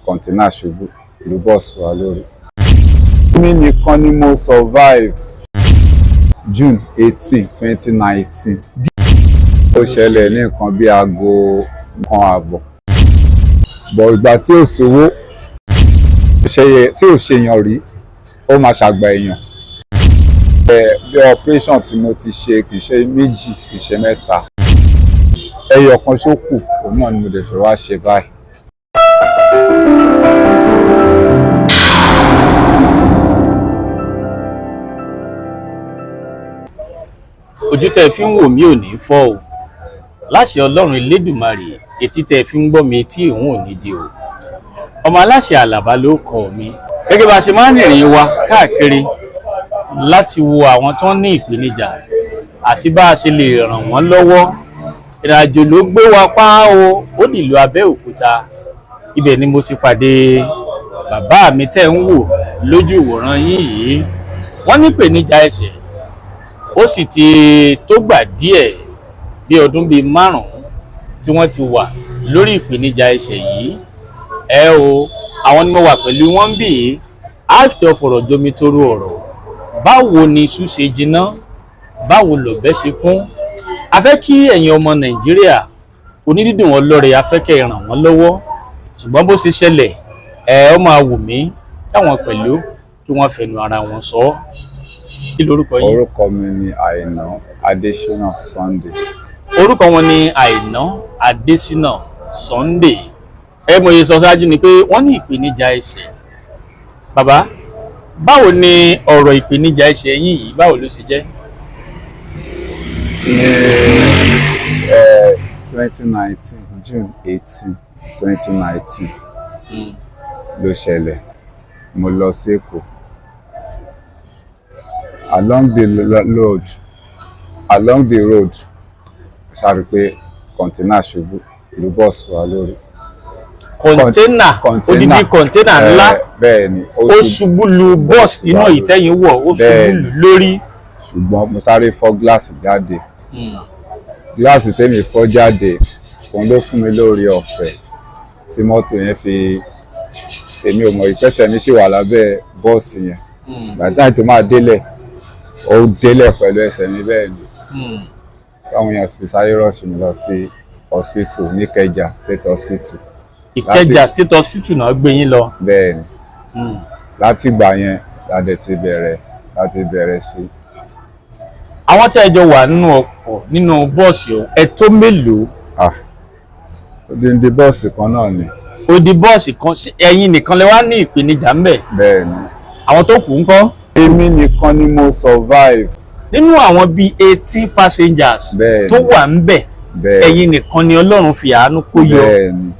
Container ṣubú lu bọ́ọ̀sì wa lórí. Èmi nìkan ni mo survive. June 18, 2019 ó ṣẹlẹ̀ ní nǹkan bí aago 1:30 bọ̀. Ìgbà tí ò sówó tí ò ṣèyàn rí, ó máa ṣàgbà èèyàn. Bí operation tí mo ti ṣe, kì í ṣe méjì, kì í ṣe mẹ́ta, ẹyọ kan ṣó kù, òun náà ni mo dẹ̀ fẹ́ wá ṣe báyìí. Ojú tẹ́ ẹ fi ń wò mí ò ní fọ́ o, láṣẹ Ọlọ́run Elédùmarè. Etí tẹ́ ẹ fi ń gbọ́ mi, etí òun ò ní di o. Ọmọ aláṣẹ Àlàbá ló kọ mi. Gẹ́gẹ́ bá a ṣe máa ń rìnrìn wa káàkiri láti wo àwọn tó ń ní ìpèníjà àti bá a ṣe lè ràn wọ́n lọ́wọ́, ìrìnàjò ló gbé wa pa o. Ó dìlú Abẹ́òkúta, ibẹ̀ ni mo ti pàdé bàbá mi tẹ́ ń wò lójú ìwòran yín yìí. Wọ́n ní ìpèníjà ẹsẹ̀, ó sì ti tó gbà díẹ̀, bí ọdún bíi 5 tí wọ́n ti wà lórí ìpèníjà ẹsẹ̀ yìí. Ẹ o, àwọn ni mo wà pẹ̀lú wọn bí i á jọ fọ̀rọ̀ jomi toro ọ̀rọ̀. Báwo ni iṣu ṣe jiná? Báwo lọ̀bẹ ṣe kún? A fẹ́ kí ẹ̀yin ọmọ Nàìjíríà onídídùn ọlọ́rẹ̀, a fẹ́ kẹ́ ẹ ràn wọ́n lọ́wọ́. Ṣùgbọ́n bó ṣe ṣẹlẹ̀, ẹ ó máa wù mí káwọn pẹ̀lú kí wọ́n fẹnu ara wọn sọ ọ́. Kí lorúkọ yín? Orúkọ mi ni Àìná Adésínà Sunday. Orúkọ wọn ni Àìná Adésínà Sunday. Ẹ mo yẹ sọ ṣáájú ni pé wọ́n ní ìpèníjà ẹsẹ̀. Bàbá, báwo ni ọ̀rọ̀ ìpèníjà ẹsẹ̀ yín yìí, báwo ló ṣe jẹ́? Ní 2019, June 18, 2019 ló ṣẹlẹ̀. Mo lọ sí Èkó. Along the road, ṣáà pé container ṣubú lu bọ́ọ̀sì wa lórí. Container? Odidi container ńlá? Bẹ́ẹ̀ ni. Ó ṣubú lu bọ́ọ̀sì inú ìtẹ́yìn wọ̀, ó ṣubú lù lórí. Ṣùgbọ́n mo sáré fọ́ gíláàsì jáde. Gíláàsì tèmi fọ́ jáde, òun ló fún mi lórí ọ̀fẹ́ tí mọ́tò yẹn fi. Èmi ò mọ̀ ìpẹ́sẹ̀ mi ṣì wà lábẹ́ bọ́ọ̀sì yẹn. Gbàtà tó máa délẹ̀, ó délẹ̀ pẹ̀lú ẹsẹ̀ mi. Bẹ́ẹ̀ ni káwọn èèyàn fi sáré rush mi lọ sí hospital ní Ìkẹjà State Hospital. Ìkẹjà State Hospital náà gbé yín lọ? Bẹ́ẹ̀ ni. Láti ìgbà yẹn la dẹ̀ ti bẹ̀rẹ̀ láti bẹ̀rẹ̀ sí. Àwọn tí ẹ jọ wà nínú ọkọ̀, nínú bọ́ọ̀sì ọ̀hún, ẹ tó mélòó? Ah, odindi bọ́ọ̀sì kan náà ni. Odi bọ́ọ̀sì kan, ẹ̀yin nìkan lẹ wá ní ìpèníjà ńbẹ̀? Bẹ́ẹ̀ ni. Àwọn tó kù ńkọ́? Èmi nìkan ni mo survive. Nínú àwọn bíi 18 passengers tó wà ńbẹ̀, ẹ̀yin nìkan ni Ọlọ́run fi àánú kó yọ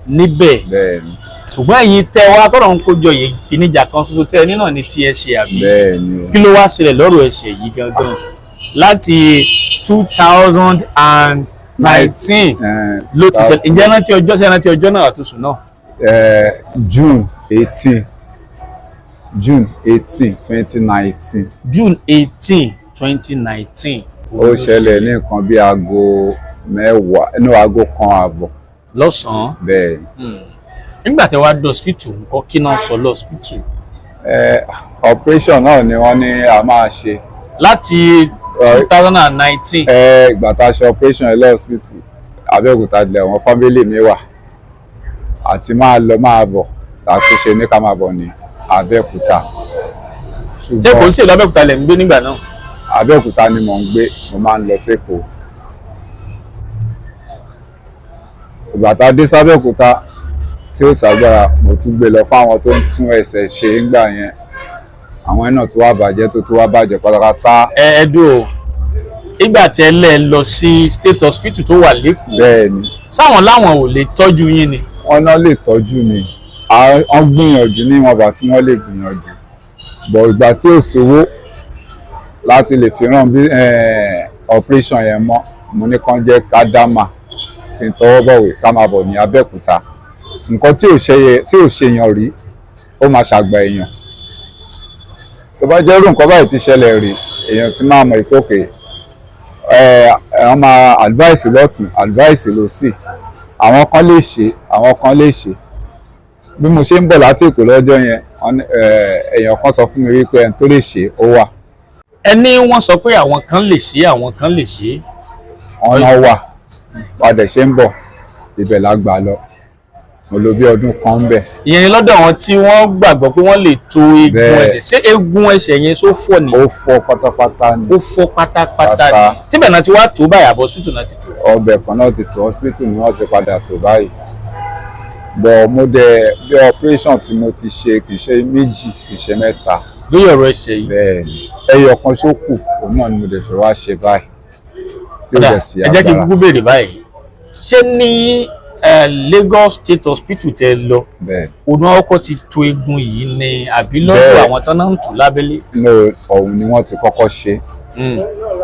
níbẹ̀? Bẹ́ẹ̀ ni. Ṣùgbọ́n ẹ̀yin tẹ́ wá tọ́rọ̀ ń kó jọ yìí, ìpèníjà kan ṣoṣo tẹ́ ẹ ní náà ni tí ẹ ṣe, àbí? Bẹ́ẹ̀ ni o. Kí ló wá ṣẹlẹ̀ lọ́rọ̀ ẹ̀ṣẹ̀ yìí gangan láti 2019 ló ti ṣẹlẹ̀? Ǹjẹ́ rántí ọjọ́? Ṣe rántí ọjọ́ náà àtúnṣe náà? June 18, June 18, 2019. June 18, 2019. Ó ṣẹlẹ̀ ní nǹkan bí aago 10, inú aago 1:30. Lọ́sàn-án? Bẹ́ẹ̀ ni. Nígbà tí wàá dé hospital ńkọ́, kí náà sọ lọ́sípítù? Operation náà ni wọ́n ní a máa ṣe. Láti 2019? Ìgbà tá a ṣe operation ẹ lọ́sípítù Abẹ́òkúta ilẹ̀ àwọn family mi wà, àti máa lọ máa bọ̀ tàbí ṣe ní ká máa bọ̀ ní Abẹ́òkúta. Ṣé kò ń ṣèlú Abẹ́òkúta lẹ̀ ń gbé nígbà náà? Abẹ́òkúta ni mò ń gbé, mo máa ń lọ sékòó. Ìgbà tá a dé sábẹ́òkúta tí ó ṣàgbára, mo tún gbé lọ fáwọn tó ń tún ẹsẹ̀ ṣe ńgbà yẹn. Àwọn náà tó wá bàjẹ́, tó wá bàjẹ́ pátápátá. Ẹ ẹ dúró, ìgbà tí ẹ lẹ́ lọ sí state hospital tó wà lẹ́kọ̀ọ́? Bẹ́ẹ̀ ni. Sáwọn láwọn ò lè tọ́jú yín ni? Wọ́n náà lè tọ́jú mi. Wọ́n gbìyànjú níwọ̀nba tí wọ́n lè gbìyànjú bọ̀. Ìgbà tí ò sówó láti lè fi ràn bí operation yẹn mọ́, mo ní kàn jẹ́ ká dámà kí n tọwọ́ bọ̀wé ká máa bọ̀ ní Abẹ́òkúta. Nǹkan tí ò ṣèyàn rí, ó máa ṣàgbà èèyàn. Tó bá jẹ́ irú nǹkan báyìí ti ṣẹlẹ̀ rí, èèyàn ti máa mọ̀ ìkókè ẹ. Wọ́n máa advice lọ́tùn, advice lósì. Àwọn kan lè ṣe, àwọn kan lè ṣe. Bí mo ṣe ń bọ̀ láti Èkó lọ́jọ́ yẹn, wọ́n ní, èèyàn kan sọ fún mi wípé ẹni tó lè ṣe ó wà. Ẹni wọ́n sọ pé àwọn kan lè ṣe, àwọn kan lè ṣe. Ọ̀nà wà. Padà ṣe ń bọ̀, ibẹ̀ la gbà lọ. Mo lò bí ọdún kan ń bẹ̀. Ìyẹn ni lọ́dọ̀ àwọn tí wọ́n gbàgbọ́ pé wọ́n lè to eegun Bẹ́ẹ̀. ẹsẹ̀. Ṣé eegun ẹsẹ̀ yẹn ṣó fọ́ ni? Ó fọ́ pátápátá ni. Ó fọ́ pátápátá ni. Pátá. Síbẹ̀ náà ti wá tó báyìí, àbọ̀ hospital náà ti tó? Ọbẹ̀ kan náà ti tó, hospital ni wọ́n ti padà tó báyìí. Bọ̀ mo dẹ̀ bí operation tí mo ti ṣe kì í ṣe méjì, kì í ṣe mẹ́ta. Lórí ọ̀rọ̀ ẹsẹ̀ yìí? Bẹ́ẹ̀ ni, ẹyọ kan ṣó kù, òun náà ni mo dẹ̀ fẹ́ wá ṣe báyìí tí ó Kódà, dẹ̀ sí ẹ jẹ́ kí n agbára. kúkú béèrè báyìí, ṣé ní Lagos State Hospital tẹ lọ, Bẹ́ẹ̀. òun ọkọ̀ ti to eegun yìí ni, àbí lọ́dọ̀ Bẹ́ẹ̀. àwọn tán náà ń tù lábẹ́lé? No, ọ̀hún ni wọ́n ti kọ́kọ́ ṣe.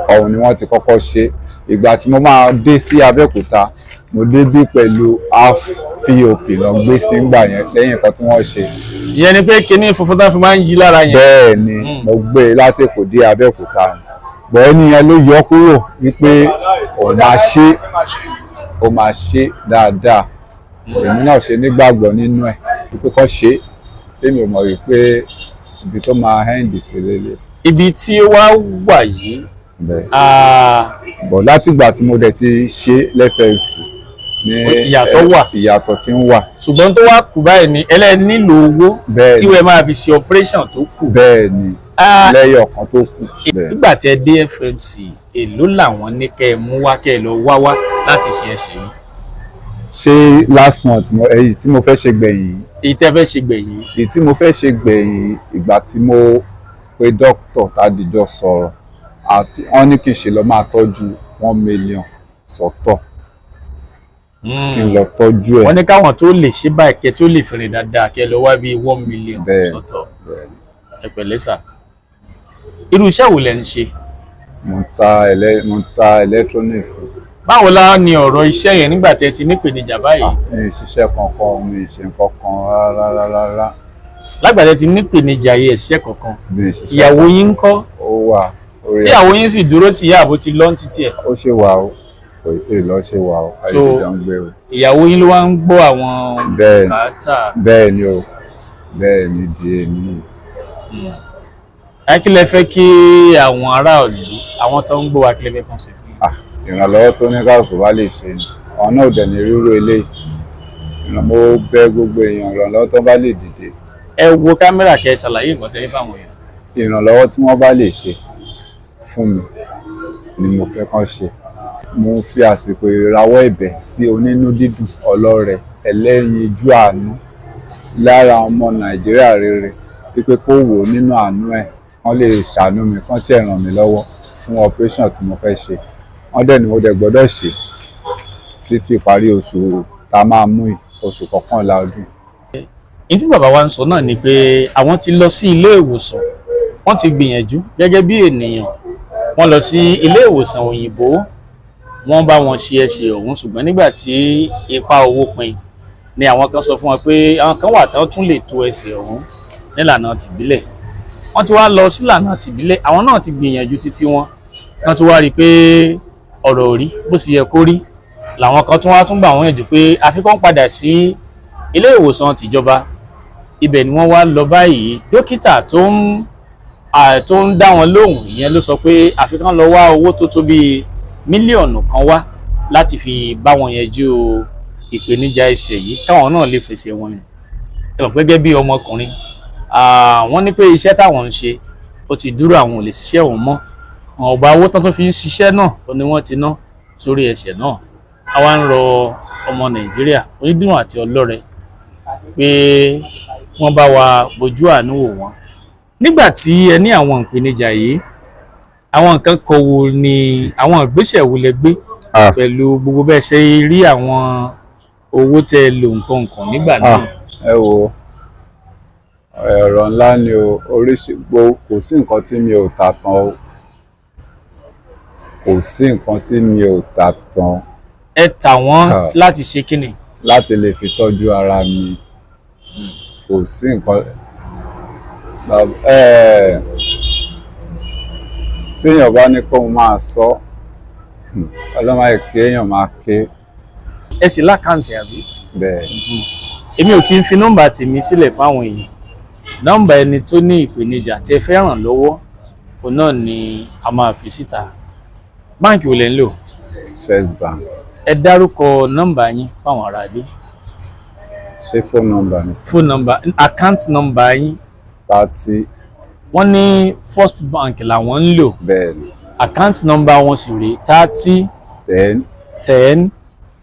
Ọ̀hún ni wọ́n ti kọ́kọ́ ṣe. Ìgbà tí mo máa dé sí Abẹ́òkúta, mo dé bí pẹ̀lú half POP lọ gbé sí ńgbà yẹn lẹ́yìn nǹkan tí wọ́n ṣe. Ìyẹn ni pé kinní funfun tán fi máa ń yí lára yẹn? Bẹ́ẹ̀ ni. Mo gbé e láti Èkó dé Abẹ́òkúta, bọ̀ ẹni yẹn ló yọ kúrò wípé ó máa ṣe, ó máa ṣe dáadáa. Èmi náà ṣe nígbàgbọ́ nínú ẹ̀ wípé kọ́ ṣe é. Tèmi ò mọ̀ wípé ibi tó máa end sí lélẹ̀. Ibi tí ó wá wà yìí? Bẹ́ẹ̀. Ah, Bọ̀ látìgbà tí mo dẹ̀ ti ṣe l'FMC ní Ìyàtọ̀ wà. Ìyàtọ̀ tí ń wà. Ṣùgbọ́n tó wá kù báyìí ni ẹlẹ́ nílò owó Bẹ́ẹ̀ tí ni. wọ́n máa fi ṣe operation tó kù. Bẹ́ẹ̀ ni. Ah, Lẹ́yọ̀ kan tó kù, bẹ́ẹ̀. Nígbà tí ẹ dé FMC, èló làwọn ní kẹ́ ẹ mú wá, kẹ́ ẹ lọ wá wá láti ṣe ẹsẹ̀ yìí? Ṣé last month mo, èyí tí mo fẹ́ ṣe gbẹ̀yìn? Èyí tẹ́ fẹ́ ṣe gbẹ̀yìn. Èyí tí mo fẹ́ ṣe gbẹ̀yìn, ìgbà tí mo pe dókítà tádìjọ sọ̀rọ̀ àti wọ́n ní kí n ṣe lọ máa tọ́jú 1 million sọ́tọ̀, kí n lọ tọ́jú ẹ̀. Wọ́n ní káwọn tó lè ṣe báyìí, kẹ́ tó lè fèrè dáadáa, kẹ́ lọ wá bíi 1 million Bẹ́ẹ̀. sọ́tọ̀. Bẹ́ẹ̀. Ẹ pẹ̀lẹ́ sà. Irú iṣẹ́ wo lẹ ń ṣe? Mo ń ta electronics. Báwo la ni ọ̀rọ̀ iṣẹ́ yẹn nígbà tí ẹ ti nípèníjà báyìí? Mi ì ṣiṣẹ́ kankan, mi ì ṣe nǹkan rárá rárá rárá. Lágbà tí ẹ ti nípèníjà yìí, ẹ̀ṣẹ́ kankan? Mi ì ṣiṣẹ́. Ìyàwó yín ń kọ́? Ó wà orí. Tíyàwó yín sì dúró tì yá, àbó ti lọ́ ń títí ẹ̀? Ó ṣe wà o, kò tí ì lọ, ṣe wà o, ayé ìjọ ń gbé o. Ìyàwó yín ló wá ń gbọ́ àwọn Bẹ́ẹ̀ ni. bùkátà? Bẹ́ẹ̀ ni o, bẹ́ẹ̀ ni, di èmi. Ẹ kí lẹ fẹ́ kí àwọn aráàlú, àwọn tó ń gbọ́ wa, kí lẹ fẹ́ kàn sí fún yín? Ah, ìrànlọ́wọ́ tó ní kálukú bá lè ṣe ni. Àwọn náà ò dẹ̀ ní rírú eléyìí. Mo bẹ̀ gbogbo èèyàn, ìrànlọ́wọ́ tó bá lè dìde. Ẹ wo kámẹ́rà, kẹ́ ẹ ṣàlàyé nǹkan tẹ́lẹ̀ fáwọn èèyàn. Ìrànlọ́wọ́ tí wọ́n bá lè ṣe fún mi ni mo fẹ́ kán ṣe. Mo ń fi àsìkò ìrawọ́ ẹ̀bẹ̀ sí onínú dídùn, ọlọ́rẹ, ẹlẹ́yinjú àánú lára ọmọ Nàìjíríà rere, wípé kó wò ó nínú àánú ẹ̀, kán lè ṣàánú mi, kán tiẹ̀ ràn mí lọ́wọ́ fún operation tí mo fẹ́ ṣe. Wọ́n dẹ̀ ní mo dẹ̀ gbọ́dọ̀ ṣe títí ìparí oṣù tá a máa mú yìí, oṣù kọkànlá ọdún. Ní tí bàbá wa ń sọ náà ni pé àwọn ti lọ sí ilé ìwòsàn, wọ́n ti gbìyànjú gẹ́gẹ́ bí ènìyàn. Wọ́n lọ sí ilé ìwòsàn òyìnbó, wọ́n bá wọn ṣe ẹsẹ̀ ọ̀hún, ṣùgbọ́n nígbà tí ipa owó pin ni àwọn kan sọ fún wọn pé àwọn kan wà tí wọ́n tún lè to ẹsẹ̀ ọ̀hún nílànà tìbílẹ̀. Wọ́n ti wá lọ sílànà tìbílẹ̀, àwọn náà ti gbìyànjú títí wọn, wọ́n ti wá rí i pé ọ̀rọ̀ ò rí bó sì yẹ kó rí. Làwọn kan tún wá tún gbà wọ́n yànjú pé àfikún padà sí ilé ìwòsàn tìjọba. Ibẹ̀ ni wọ́n wá lọ báyìí. Dókítà tó ń dá wọn lóhùn, ìyẹn ló sọ pé àfikún lọ wá owó tó tó bíi 1 mílíọ̀nù wá láti fi bá wọn yanjú ìpèníjà ẹsẹ̀ yìí, káwọn náà lè fèsì wọn rìn. Ẹ mọ̀ pé gẹ́gẹ́ bí ọmọkùnrin, wọ́n ní pé iṣẹ́ táwọn ń ṣe ó ti dúró, àwọn ò lè ṣiṣẹ́ òun mọ́. Àwọn ọba owó tán tó fi ń ṣiṣẹ́ náà ó ní wọ́n ti ná sórí ẹsẹ̀ náà. Àwa ń rọ ọmọ Nàìjíríà onídùn àti ọlọ́rẹ pé wọ́n bá wa bójú àánú wò wọ́n. Nígbà tí ẹ ní àwọn ìpèníjà yìí, àwọn nǹkan kan wo ni, àwọn ìgbésẹ̀ wo lẹ gbé pẹ̀lú gbogbo bẹ́ẹ̀ ṣe rí àwọn owó tẹ́ ẹ lò, nǹkan nǹkan nígbà náà? Ẹ wo, ọ̀rọ̀ ńlá ni o. Oríṣi gbo, kò sí nǹkan tí mi ò tà tán o, kò sí nǹkan tí mi ò tà tán. Ẹ tà wọ́n Ah. láti ṣe kíni? Láti lè fi tọ́jú ara mi. Kò sí nǹkan téèyàn bá ní kóun máa sọ, ọlọ́mọ ẹ̀ kí èèyàn máa ké. Ẹ sì l'account, àbí? Bẹ́ẹ̀. Èmi ò kí ń fi nọ́mbà tèmi sílẹ̀ fáwọn èèyàn. Nọ́mbà ẹni tó ní ìpèníjà tẹ́ fẹ́ ràn lọ́wọ́, òun náà ni a máa fi síta. Báǹkì wo lẹ ń lò? First Bank. Ẹ dárúkọ nọ́mbà yín fáwọn aráalé. Ṣé phone number ni? Phone number, account number yín. 30. Wọ́n ní First Bank làwọn ń lò. Bẹ́ẹ̀ ni. Account number wọn sì rèé: 30, 10, 10,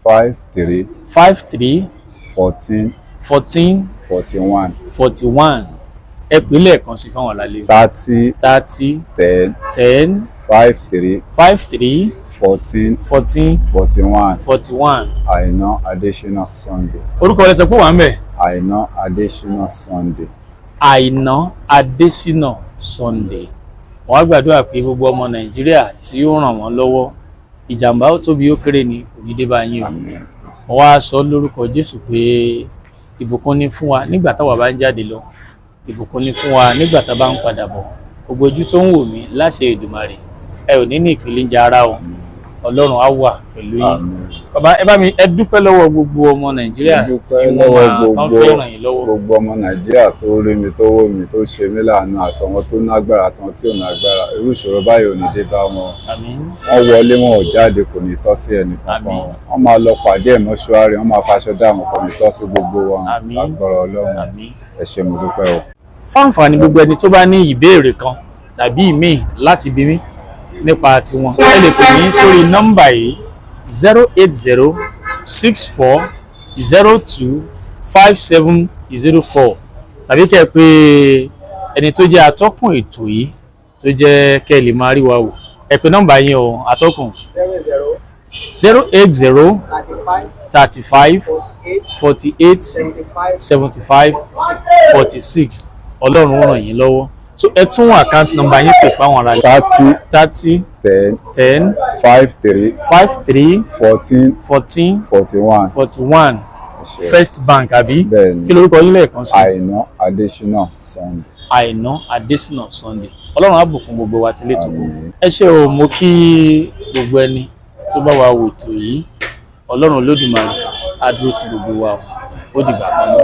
53, 53, 14, 14, 41. 41. Ẹ pè lẹ́ẹ̀kan sí fáwọn aráalé. 30, 30, 10, 10, 53, 53, 14, 14, 41. 41. Àìná Adésínà Sunday. Orúkọ rẹ̀ sọ pé wà ń bẹ̀. Àìná Adésínà Sunday. Àìná Adésínà Sunday. Wọ́n á gbàdúrà pé gbogbo ọmọ Nàìjíríà tí ó ràn wọ́n lọ́wọ́, ìjàmbá ó tóbi ó kéré ni, kò ní dé bá yín o. Àmín. Wọ́n wá sọ lórúkọ Jésù pé ìbùkún ni fún wa nígbà táwa bá ń jáde lọ, ìbùkún ni fún wa nígbà tá a bá ń padà bọ̀. Gbogbo ojú tó ń wò mí, láṣẹ Èdùmàrè, ẹ ò ní ní ìpèníjà ara o. Ọlọ́run á wà pẹ̀lú yín. Àmín. Bàbá, ẹ bá mi ẹ dúpẹ́ lọ́wọ́ gbogbo ọmọ Nàìjíríà Mo tí dúpẹ́ wọ́n lọ́wọ́ máa tán gbogbo fẹ́ ràn yín lọ́wọ́. Gbogbo ọmọ Nàìjíríà tó rí mi, tó wò mí, tó ṣe mí láàánú, àtàwọn tó nágbára, àtàwọn tí ò nágbára, irú ìṣòro báyìí ò ní dé bá wọn. Àmín. Wọ́n wọlé, wọn ò jáde, kò ní tọ́ sí ẹnì kankan. Àmín. Wọ́n máa lọ pàdé ẹ̀ mọ́ṣúárì, wọ́n máa faṣọ dáhùn, kò ní tọ́ sí gbogbo wọn. Àmín. Lágbára Ọlọ́run. Àmín. Ẹ ṣé, mo dúpẹ́ o. Fáǹfààní gbogbo ẹni tó bá ní ìbéèrè kan tàbí ìmíì láti bi mí nípa tiwọn, ẹ lè pè mí sórí nọ́mbà yìí: 08064025704, tàbí kẹ́ ẹ pè ẹni tó jẹ́ atọ́kùn ètò yìí, tó jẹ́ kẹ́ ẹ lè máa rí wa wò. Ẹ pè nọ́mbà yín o, atọ́kùn. 00, 080, 35, 35, 48, 48, 75, 75, 46. Ọlọ́run ràn yín lọ́wọ́. So ẹ tún account number yín pè fáwọn ará yìí. 30, 30, 10, 10, 53, 53, 14, 14, 41. 41. Ẹ ṣé. First Bank, àbí? Bẹ́ẹ̀ni. Kí lorúkọ yín lẹ́ẹ̀kan sí? Àìná Adésínà Sunday. Àìná Adésínà Sunday. Ọlọ́run á bùkún gbogbo wa tilé tó kù. Àmín. Ẹ ṣé o. Mo kí gbogbo ẹni tó bá wa wò ètò yìí. Ọlọ́run Olódùmarè á dúró ti gbogbo wa o. Ó dìgbà kan náà.